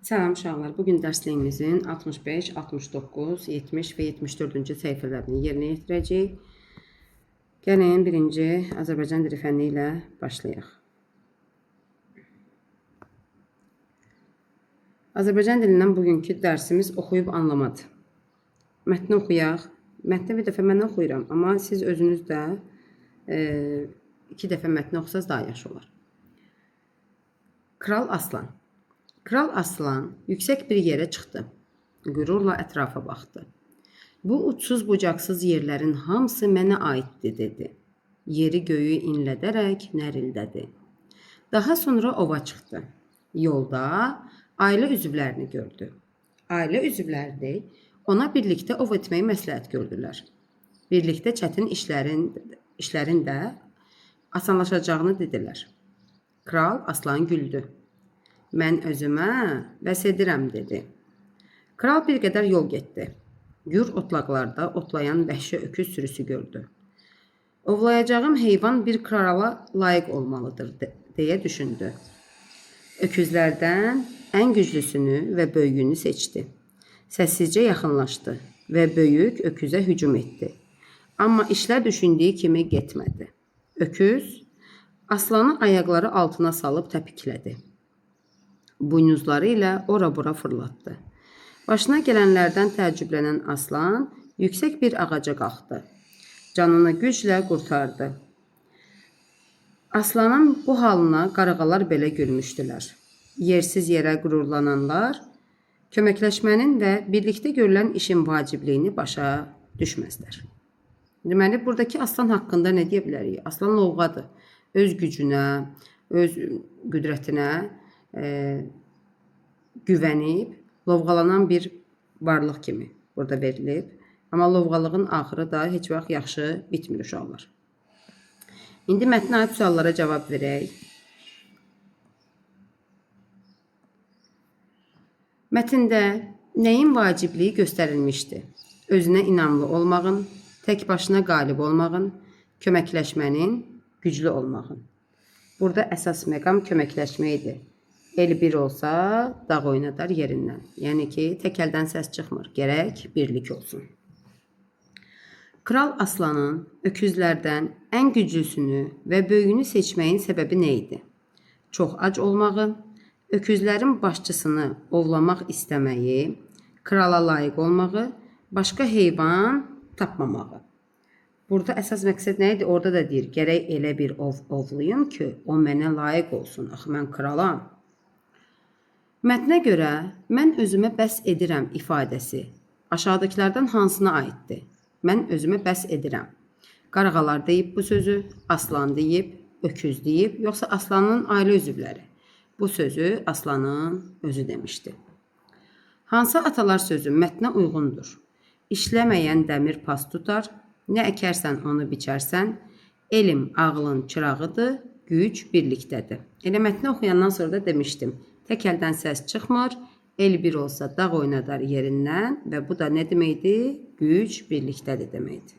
Salam uşaqlar. Bugün dərsliyimizin 65, 69, 70 və 74-cü səhifələrini yerinə yetirəcəyik. Gəlin birinci Azərbaycan dili fənni ilə başlayaq. Azərbaycan dilindən bugünkü dərsimiz oxuyub anlamadır. Mətni oxuyaq. Mətni bir dəfə mən oxuyuram, amma siz özünüz də iki dəfə mətni oxusaz daha yaxşı olar. Kral Aslan. Kral Aslan yüksək bir yerə çıxdı. Qürurla ətrafa baxdı. Bu uçsuz bucaqsız yerlərin hamısı mənə aiddir, dedi. Yeri göyü inlədərək nərildədi. Daha sonra ova çıxdı. Yolda ailə üzvlərini gördü. Ailə üzvləri ona birlikdə ov etməyi məsləhət gördülər. Birlikdə çətin işlərin də asanlaşacağını dedilər. Kral Aslan güldü. Mən özümə bəs edirəm, dedi. Kral bir qədər yol getdi. Gür otlaqlarda otlayan vəhşi öküz sürüsü gördü. Ovlayacağım heyvan bir krala layiq olmalıdır, deyə düşündü. Öküzlərdən ən güclüsünü və böyüyünü seçdi. Səssizcə yaxınlaşdı və böyük öküzə hücum etdi. Amma işlər düşündüyü kimi getmədi. Öküz aslanı ayaqları altına salıb təpiklədi. Buynuzları ilə ora-bura fırlatdı. Başına gələnlərdən təəccüblənən aslan yüksək bir ağaca qalxdı. Canını güclə qurtardı. Aslanın bu halına qarğalar belə gülmüşdülər. Yersiz yerə qürurlananlar köməkləşmənin və birlikdə görülən işin vacibliyini başa düşməzlər. Deməli, buradakı aslan haqqında nə deyə bilərik? Aslan lovğadır. Öz gücünə, öz qüdrətinə güvənib, lovğalanan bir varlıq kimi burada verilib. Amma lovğalığın axırı da heç vaxt yaxşı bitmir uşaqlar. İndi mətnə aid suallara cavab verək. Mətndə nəyin vacibliyi göstərilmişdi? Özünə inamlı olmağın, tək başına qalib olmağın, köməkləşmənin, güclü olmağın. Burada əsas məqam köməkləşmə idi. El bir olsa, dağ oynadar yerindən. Yəni ki, tək əldən səs çıxmır. Gərək birlik olsun. Kral Aslanın öküzlərdən ən güclüsünü və böyüyünü seçməyin səbəbi nə idi? Çox ac olmağı, öküzlərin başçısını ovlamaq istəməyi, krala layiq olmağı, başqa heyvan tapmamağı. Burada əsas məqsəd nə idi? Orada da deyir, gərək elə bir ov ovlayım ki, o mənə layiq olsun. Axı mən kralam. Mətnə görə mən özümə bəs edirəm ifadəsi aşağıdakılardan hansına aiddir? Mən özümə bəs edirəm. Qarğalar deyib bu sözü, aslan deyib, öküz deyib, yoxsa aslanın ailə üzvləri? Bu sözü aslanın özü demişdi. Hansı atalar sözü mətnə uyğundur? İşləməyən dəmir pas tutar, nə əkərsən onu biçərsən, elm ağlın çırağıdır, güc birlikdədir. Elə mətni oxuyandan sonra da demişdim. Tək əldən səs çıxmır, el bir olsa dağ oynadar yerindən və bu da nə deməkdir? Güc birlikdədir deməkdir.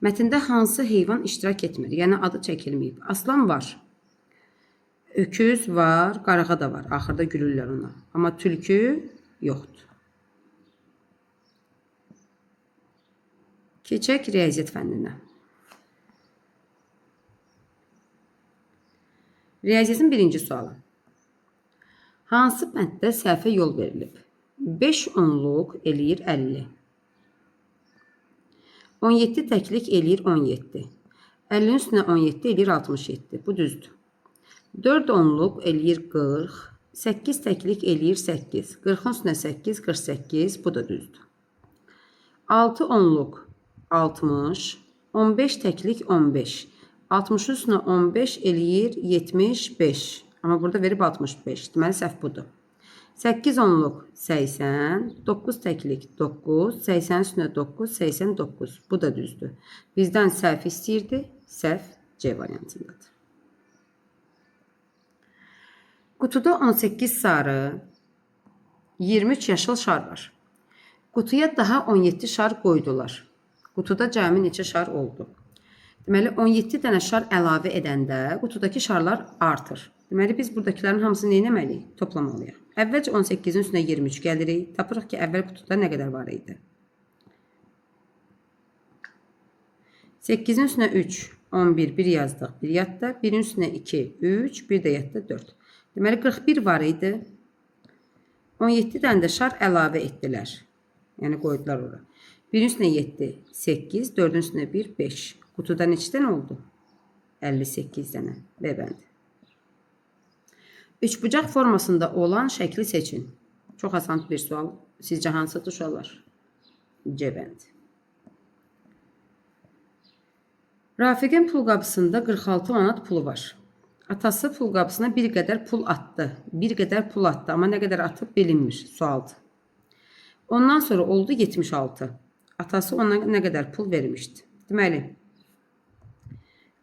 Mətndə hansı heyvan iştirak etmir? Yəni adı çəkilməyib. Aslan var, öküz var, qarğa da var. Axırda gülürlər ona. Amma tülkü yoxdur. Keçək riyaziyyat fənninə. Riyaziyyatın birinci sualı. Hansı bənddə səhvə yol verilib? 5 onluq eləyir 50. 17 təklik eləyir 17. 50-nin üstünə 17 eləyir 67. Bu düzdür. 4 onluq eləyir 40. 8 təklik eləyir 8. 40-ın üstünə 8, 48. Bu da düzdür. 6 onluq 60. 15 təklik 15. 60-ın üstünə 15 eləyir 75. Amma burada verib 65. Deməli, səhv budur. 8 onluq 80, 9 təklik 9, 80 üstünə 9, 89. Bu da düzdür. Bizdən səhv istəyirdi. Səhv C variantındadır. Qutuda 18 sarı, 23 yaşıl şar var. Qutuya daha 17 şar qoydular. Qutuda cəmi neçə şar oldu? Deməli, 17 dənə şar əlavə edəndə qutudakı şarlar artır. Deməli, biz buradakilərin hamısını nə etməliyik? Toplamalıyıq. Əvvəlcə 18-in üstünə 23 gəlirik. Tapırıq ki, əvvəl qutuda nə qədər var idi? 8-in üstünə 3, 11, 1 yazdıq, 1 yadda. 1-in üstünə 2, 3, 1 də yadda 4. Deməli, 41 var idi. 17 dənə də şar əlavə etdilər. Yəni, qoydular ora. 1-in üstünə 7, 8, 4-ün üstünə 1, 5. Qutuda neçə dənə oldu? 58 dənə. B bəndi. Üçbucaq formasında olan şəkli seçin. Çox asan bir sual. Sizcə hansıdır uşaqlar? C bəndi. Rafiqin pulqabısında 46 manat pulu var. Atası pulqabısına bir qədər pul atdı. Bir qədər pul atdı, amma nə qədər atıb bilinmir. Sualdır. Ondan sonra oldu 76. Atası ona nə qədər pul vermişdi? Deməli,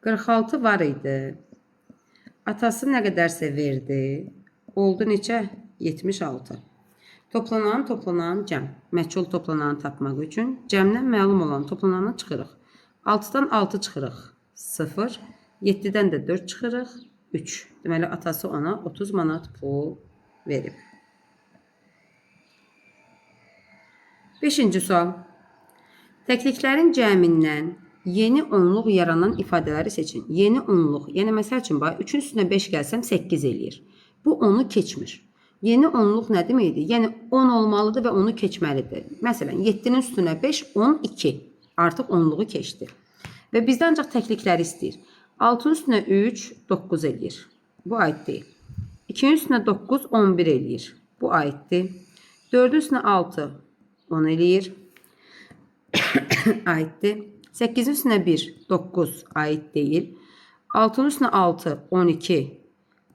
46 var idi. Atası nə qədərsə verdi. Oldu neçə? 76. Toplanan, toplanan cəm. Məchul toplananı tapmaq üçün cəmdən məlum olan toplananı çıxırıq. 6-dan 6 çıxırıq. 0. 7-dən də 4 çıxırıq. 3. Deməli, atası ona 30 manat pul verib. 5-ci sual. Təkliklərin cəmindən yeni onluq yaranan ifadələri seçin. Yeni onluq, yəni məsəl üçün, bax, 3-ün üstünə 5 gəlsəm 8 eləyir. Bu 10-u keçmir. Yeni onluq nə deməkdir? Yəni 10 olmalıdır və onu keçməlidir. Məsələn, 7-nin üstünə 5, 12. Artıq onluğu keçdi. Və bizdə ancaq təklikləri istəyir. 6-nın üstünə 3, 9 eləyir. Bu aid deyil. 2-nin üstünə 9, 11 eləyir. Bu aiddir. 4-ün üstünə 6, 10 eləyir. Aiddir. 8-in üstünə 1, 9 aid deyil. 6-nın üstünə 6, 12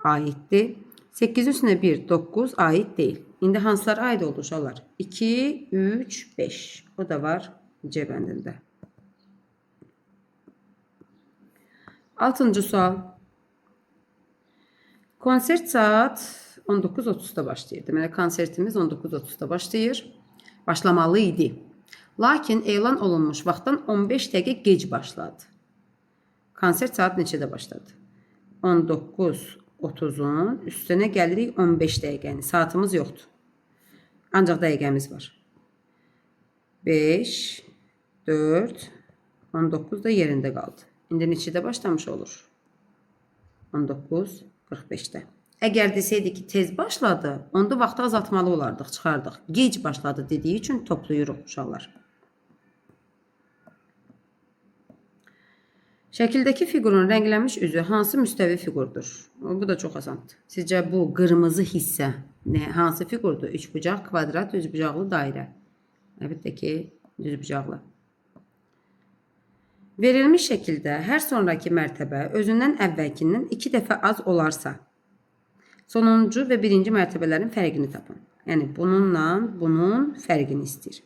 aiddir. 8-in üstünə 1, 9 aid deyil. İndi hansılar aid oldu uşaqlar? 2, 3, 5. O da var C bəndində. 6-cı sual. Konsert saat 19:30-da başlayır. Deməli, konsertimiz 19:30-da başlayır. Başlamalı idi. Lakin elan olunmuş vaxtdan 15 dəqiqə gec başladı. Konsert saat neçədə başladı? 19:30-un üstünə gəlirik 15 dəqiqəni. Saatımız yoxdur. Ancaq dəqiqəmiz var. 5, 4, 19 da yerində qaldı. İndi neçədə başlamış olur? 19:45-də. Əgər desəydi ki, tez başladı, onda vaxtı azaltmalı olardıq, çıxardıq. Gec başladı dediyi üçün toplayırıq uşaqlar. Şəkildəki fiqurun rənglənmiş üzü hansı müstəvi fiqurdur? Bu da çox asandır. Sizcə bu qırmızı hissə nə, hansı fiqurdur? Üçbucaq, kvadrat, düzbucaqlı dairə. Əlbəttə ki, düzbucaqlı. Verilmiş şəkildə hər sonraki mərtəbə özündən əvvəlkindən 2 dəfə az olarsa, sonuncu və birinci mərtəbələrin fərqini tapın. Yəni, bununla bunun fərqini istəyir.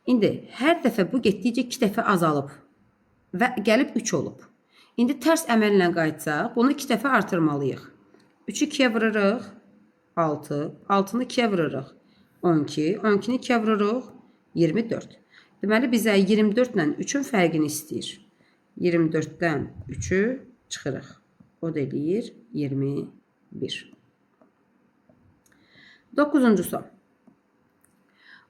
İndi, hər dəfə bu getdikcə 2 dəfə azalıb və gəlib 3 olub. İndi tərs əməllə qayıtsaq, bunu 2 dəfə artırmalıyıq. 3-ü 2-yə vururuq, 6, 6-nı 2-yə vururuq, 12, 12-ni 2-yə vururuq, 24. Deməli, bizə 24 ilə 3-ün fərqini istəyir. 24-dən 3-ü çıxırıq. O da eləyir 21. 9-cu sual.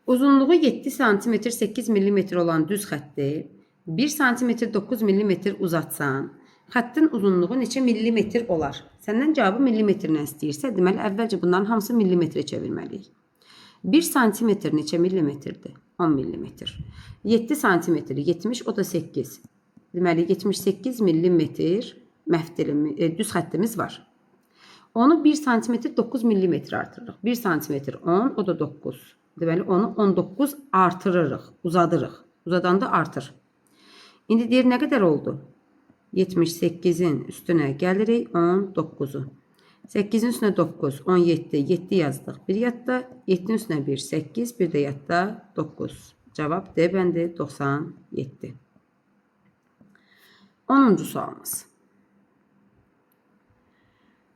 Uzunluğu 7 cm 8 mm olan düz xətti 1 cm 9 mm uzatsan, xəttin uzunluğu neçə millimetr olar? Səndən cavabı millimetrlə istəyirsə, deməli, əvvəlcə bunların hamısı millimetrə çevirməliyik. 1 cm neçə millimetrdir? 10 millimetr. 7 cm 70, o da 8. Deməli, 78 millimetr düz xəttimiz var. Onu 1 cm 9 millimetr artırırıq. 1 cm 10, o da 9. Deməli, onu 19 artırırıq, uzadırıq. Uzadanda artır. İndi deyir, nə qədər oldu? 78-in üstünə gəlirik 19-u. 8-in üstünə 9, 17, 7 yazdıq. Bir yadda, 7-nin üstünə 1, 8, bir də yadda 9. Cavab D bəndi 97. 10-cu sualımız.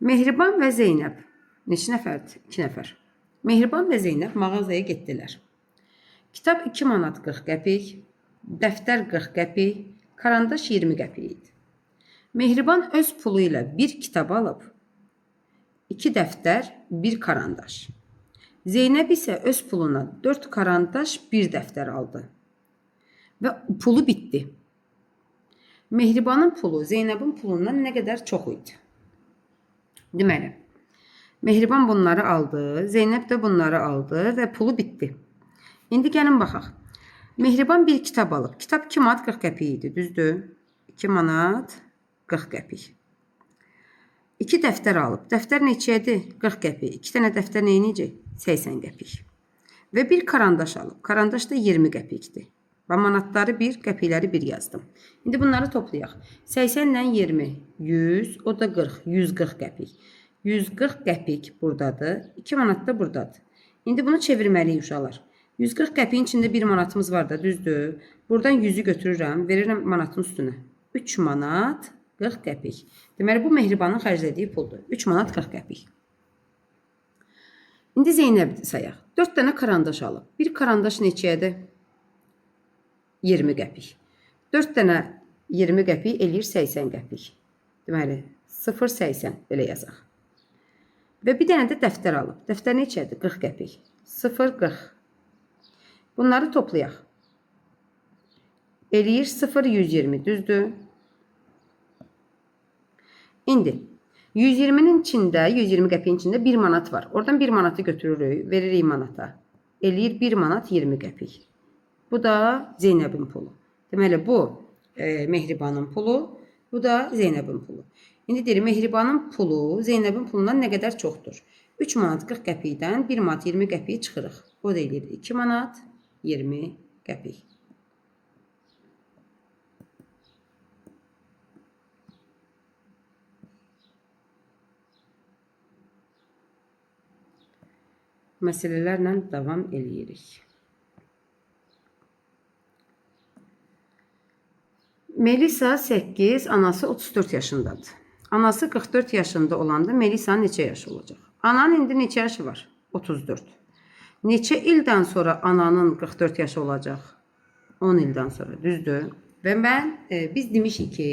Mehriban və Zeynəb. Neçə nəfərdir? 2 nəfər. Mehriban və Zeynəb mağazaya getdilər. Kitab 2 manat 40 qəpik, dəftər 40 qəpik, karandaş 20 qəpik idi. Mehriban öz pulu ilə bir kitab alıb, 2 dəftər, 1 karandaş. Zeynəb isə öz puluna 4 karandaş, 1 dəftər aldı. Və pulu bitdi. Mehribanın pulu Zeynəbin pulundan nə qədər çox idi? Deməli, Mehriban bunları aldı, Zeynəb də bunları aldı və pulu bitdi. İndi gəlin baxaq. Mehriban bir kitab alıb. Kitab 2 manat 40 qəpik idi, düzdür? 2 manat 40 qəpik. 2 dəftər alıb. Dəftər neçəyədir? 40 qəpik. 2 dənə dəftər nə edəcək? 80 qəpik. Və bir karandaş alıb. Karandaş da 20 qəpikdir. Və manatları bir, qəpikləri bir yazdım. İndi bunları toplayaq. 80 ilə 20, 100, o da 40, 140 qəpik. 140 qəpik buradadır, 2 manat da buradadır. İndi bunu çevirməliyik uşaqlar. 140 qəpiyin içində 1 manatımız var da, düzdür? Buradan 100-ü götürürəm, verirəm manatın üstünə. 3 manat 40 qəpik. Deməli, bu Mehribanın xərclədiyi puldur. 3 manat 40 qəpik. İndi Zeynəb sayaq. 4 dənə karandaş alıb. Bir karandaş neçəyədir? 20 qəpik. 4 dənə 20 qəpik eləyir 80 qəpik. Deməli, 0,80 belə yazaq. Və bir dənə də dəftər alıb. Dəftər neçədir? 40 qəpik. 0,40. Bunları toplayaq. Eləyir 0,120, düzdür? İndi 120-nin içində, 120 qəpiyin içində 1 manat var. Oradan 1 manatı götürürük, veririk manata. Eləyir 1 manat 20 qəpik. Bu da Zeynəbin pulu. Deməli, bu Mehribanın pulu, bu da Zeynəbin pulu. İndi deyirik, Mehribanın pulu Zeynəbin pulundan nə qədər çoxdur? 3 manat 40 qəpikdən 1 manat 20 qəpiyi çıxırıq. O da eləyir 2 manat 20 qəpik. Məsələlərlə davam eləyirik. Melisa 8, anası 34 yaşındadır. Anası 44 yaşında olanda Melisanın neçə yaşı olacaq? Ananın indi neçə yaşı var? 34. Neçə ildən sonra ananın 44 yaşı olacaq? 10 ildən sonra, düzdür? Və biz demişik ki,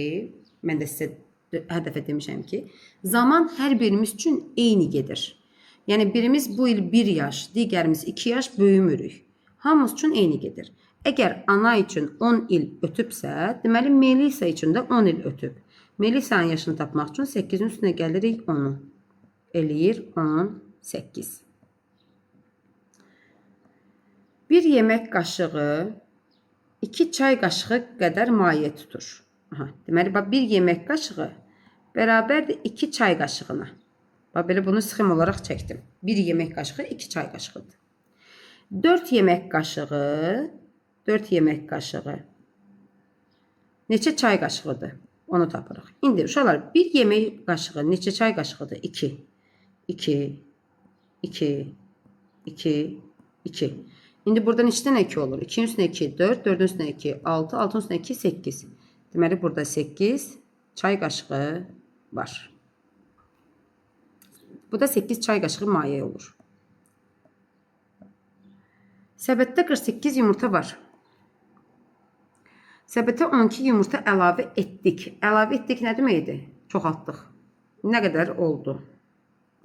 mən də sizə hər dəfə demişəm ki, zaman hər birimiz üçün eyni gedir. Yəni birimiz bu il 1 yaş, digərimiz 2 yaş böyümürük. Hamımız üçün eyni gedir. Əgər ana üçün 10 il ötübsə, deməli Melisa üçün də 10 il ötüb. Melisanın yaşını tapmaq üçün 8-in üstünə gəlirik 10-u. Eləyir 18. Bir yemək qaşığı 2 çay qaşığı qədər maye tutur. Aha, deməli, bax, bir yemək qaşığı bərabərdir 2 çay qaşığına. Bax, belə bunu sxem olaraq çəkdim. Bir yemək qaşığı 2 çay qaşığıdır. 4 yemək qaşığı, 4 yemək qaşığı neçə çay qaşığıdır? Onu tapırıq. İndi uşaqlar, bir yemək qaşığı neçə çay qaşığıdır? 2, 2, 2, 2, 2. İndi burada neçə dənə 2 olur? 2-nin üstünə 2, 4, 4-ün üstünə 2, 6, 6-nın üstünə 2, 8. Deməli, burada 8 çay qaşığı var. Bu da 8 çay qaşığı maye olur. Səbətdə 48 yumurta var. Səbətə 12 yumurta əlavə etdik. Əlavə etdik nə deməkdir? Çoxaltdıq. Nə qədər oldu?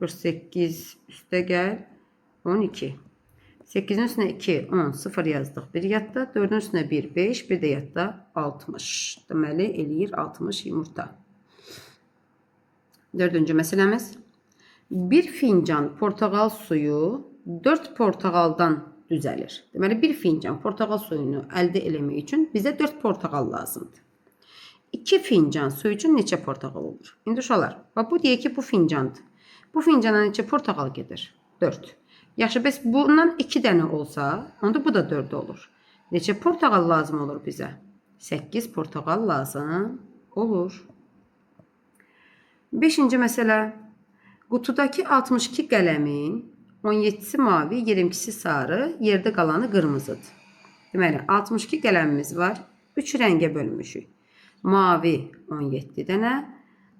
48 üstə gəl 12. 8-in üstünə 2, 10, 0 yazdıq. Bir yadda, 4-ün üstünə 1, 5, bir də yadda 60. Deməli, eləyir 60 yumurta. Dördüncü məsələmiz. Bir fincan portağal suyu 4 portağaldan düzəlir. Deməli, bir fincan portağal suyunu əldə eləmək üçün bizə 4 portağal lazımdır. 2 fincan su üçün neçə portağal olur? İndi uşaqlar, bax bu deyək ki, bu fincandır. Bu fincana neçə portağal gedir? 4. Yaxşı, bəs bundan 2 dənə olsa, onda bu da 4 olur. Neçə portağal lazım olur bizə? 8 portağal lazım olur. Beşinci məsələ. Qutudakı 62 qələmin 17-si mavi, 22-si sarı, yerdə qalanı qırmızıdır. Deməli, 62 qələmimiz var. 3 rəngə bölmüşük. Mavi 17 dənə,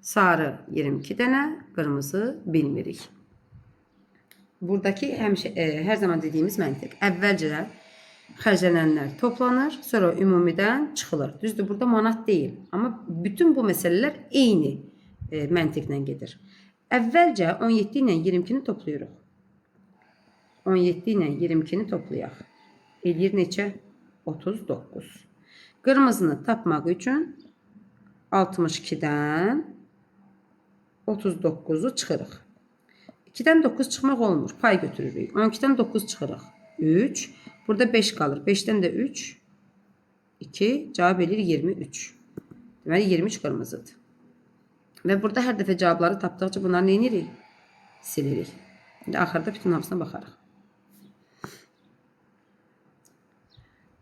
sarı 22 dənə, qırmızı bilmirik. Buradakı həmişə, hər zaman dediyimiz məntiq. Əvvəlcə xərclənənlər toplanır, sonra ümumidən çıxılır. Düzdür, burada manat deyil. Amma bütün bu məsələlər eyni məntiqlə gedir. Əvvəlcə 17 ilə 22-ni toplayırıq. 17 ilə 22-ni toplayaq. Eləyir neçə? 39. Qırmızını tapmaq üçün 62-dən 39-u çıxırıq. 2-dən 9 çıxmaq olmur. Pay götürürük. 12-dən 9 çıxırıq. 3. Burada 5 qalır. 5-dən də 3, 2. Cavab eləyir 23. Deməli 23 qırmızıdır. Və burada hər dəfə cavabları tapdıqca bunları nə edirik? Silirik. İndi axırda bütün hamısına baxarıq.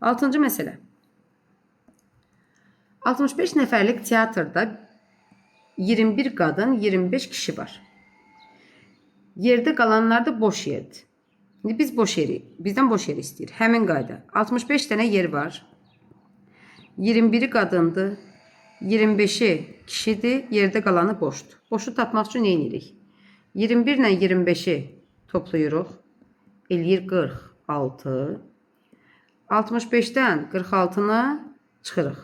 6-cı məsələ. 65 nəfərlik teatrda 21 qadın, 25 kişi var. Yerdə qalanlar da boş yerdir. İndi biz boş yeri, bizdən boş yeri istəyir. Həmin qayda. 65 dənə yer var. 21-i qadındır. 25-i kişidir. Yerdə qalanı boşdur. Boşu tapmaq üçün nə edirik? 21 ilə 25-i toplayırıq. Eləyir 46. 65-dən 46-nı çıxırıq.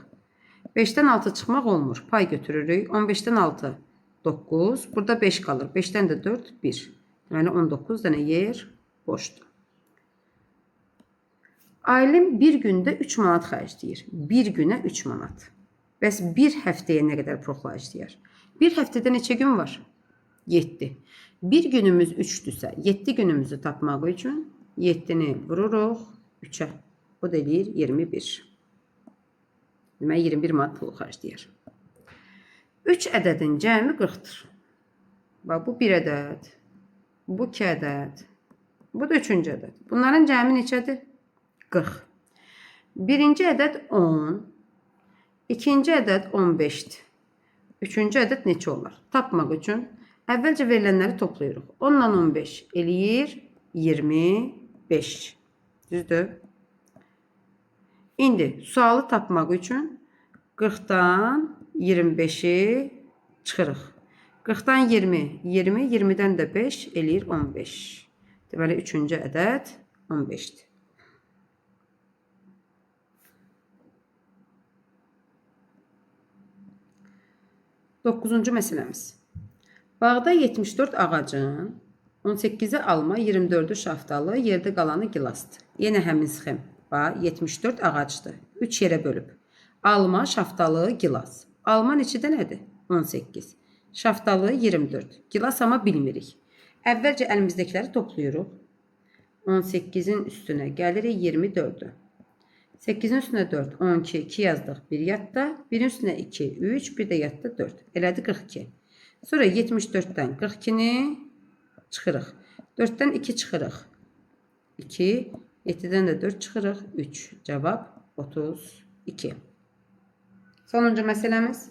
5-dən 6 çıxmaq olmur. Pay götürürük. 15-dən 6 9. Burada 5 qalır. 5-dən də 4 1. Deməli 19 dənə yer boşdur. Aylin bir gündə 3 manat xərcləyir. Bir günə 3 manat. Bəs bir həftəyə nə qədər pul xərcləyər? Bir həftədə neçə gün var? 7. Bir günümüz 3-dürsə, 7 günümüzü tapmaq üçün 7-ni vururuq 3-ə. O da eləyir 21. Deməli 21 manat pul xərcləyər. 3 ədədin cəmi 40-dır. Bax, bu 1 ədəd, bu 2 ədəd, bu da 3-cü ədəd. Bunların cəmi neçədir? 40. Birinci ədəd 10, ikinci ədəd 15-dir. Üçüncü ədəd neçə olar? Tapmaq üçün əvvəlcə verilənləri toplayırıq. 10 ilə 15 eləyir 25. Düzdür? İndi sualı tapmaq üçün 40-dan 25-i çıxırıq. 40-dan 20, 20, 20-dən də 5 eləyir 15. Deməli, üçüncü ədəd 15-dir. Doqquzuncu məsələmiz. Bağda 74 ağacın 18-i alma, 24-ü şaftalı, yerdə qalanı gilasdır. Yenə həmin sxem. Bax, 74 ağacdır. 3 yerə bölüb. Alma, şaftalı, gilas. Alma neçə dənədir? 18. Şaftalı 24. Gilas amma bilmirik. Əvvəlcə əlimizdəkiləri toplayırıq. 18-in üstünə gəlirik 24-ü. 8-in üstünə 4, 12, 2 yazdıq. 1 yadda. 1-in üstünə 2, 3, bir də yadda 4. Elədi 42. Sonra 74-dən 42-ni çıxırıq. 4-dən 2 çıxırıq. 2, 7-dən də 4 çıxırıq. 3. Cavab 32. Sonuncu məsələmiz.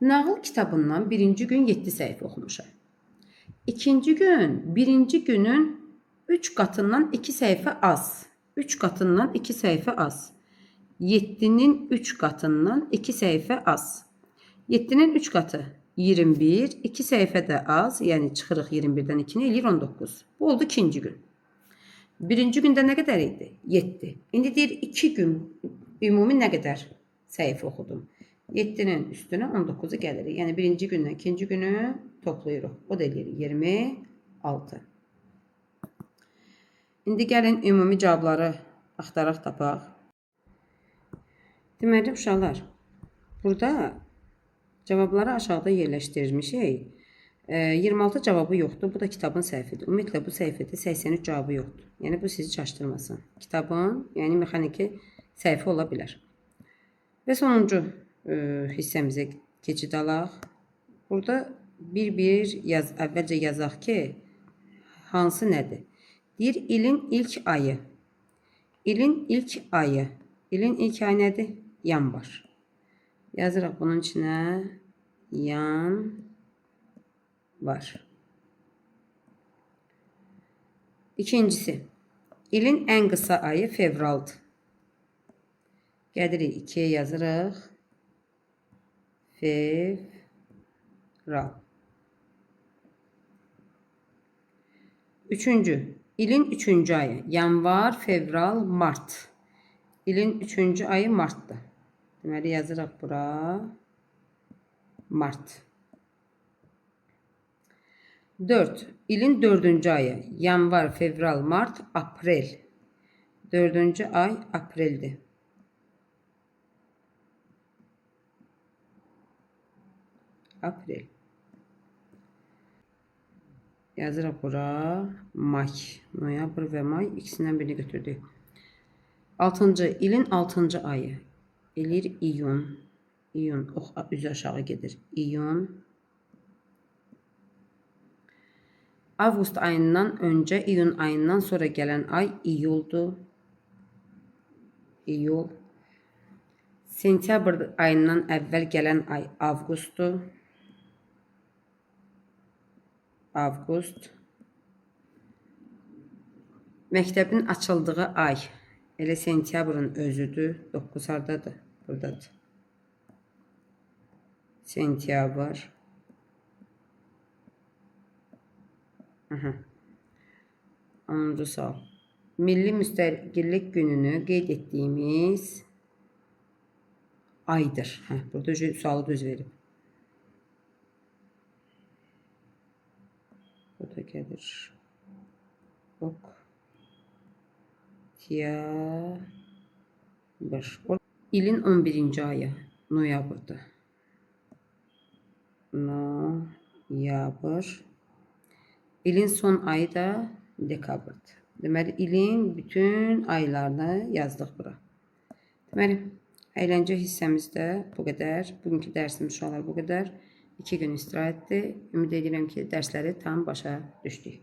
Nağıl kitabından birinci gün 7 səhifə oxumuşam. İkinci gün birinci günün 3 qatından 2 səhifə az. 3 qatından 2 səhifə az. 7-nin 3 qatından 2 səhifə az. 7-nin 3 qatı 21, 2 səhifə də az, yəni çıxırıq 21-dən 2-ni eləyir 19. Bu oldu ikinci gün. Birinci gündə nə qədər idi? 7. İndi deyir 2 gün ümumi nə qədər səhifə oxudum? 7-nin üstünə 19-u gəlir. Yəni birinci gündən ikinci günü toplayırıq. O da eləyir 26. İndi gəlin ümumi cavabları axtaraq tapaq. Deməli uşaqlar, burada cavabları aşağıda yerləşdirmişik. 26 cavabı yoxdur. Bu da kitabın səhvidir. Ümumiyyətlə bu səhifədə 83 cavabı yoxdur. Yəni bu sizi çaşdırmasın. Kitabın, yəni mexaniki səhvi ola bilər. Və sonuncu hissəmizə keçid alaq. Burada bir-bir əvvəlcə yazaq ki, hansı nədir? Deyir, ilin ilk ayı. İlin ilk ayı. İlin ilk ayı nədir? Yanvar. Yazırıq bunun içinə yanvar. İkincisi, ilin ən qısa ayı fevraldır. Gəlirik 2-yə yazırıq. Fevral. Üçüncü, ilin üçüncü ayı. Yanvar, fevral, mart. İlin üçüncü ayı martdır. Deməli, yazırıq bura. Mart. 4. İlin 4-cü ayı. Yanvar, fevral, mart, aprel. 4-cü ay apreldir. Aprel. Yazırıq bura may. Noyabr və may ikisindən birini götürdük. 6-cı ilin 6-cı ayı. Eləyir iyun. İyun ox üzü aşağı gedir. İyun. Avqust ayından öncə, iyun ayından sonra gələn ay iyuldur. İyul. Sentyabr ayından əvvəl gələn ay avqustdur. Avqust. Məktəbin açıldığı ay elə sentyabrın özüdür. 9 hardadır? Buradadır. Sentyabr. Aha. 10-cu sual. Milli Müstəqillik gününü qeyd etdiyimiz aydır. Hə, burada sualı düz verib. Burada gəlir. Oktyabr. İlin 11-ci ayı noyabrdır. Noyabr. İlin son ayı da dekabrdır. Deməli, ilin bütün aylarını yazdıq bura. Deməli, əyləncə hissəmizdə bu qədər. Bugünkü dərsimiz uşaqlar bu qədər. 2 gün istirahətdir. Ümid edirəm ki, dərsləri tam başa düşdük.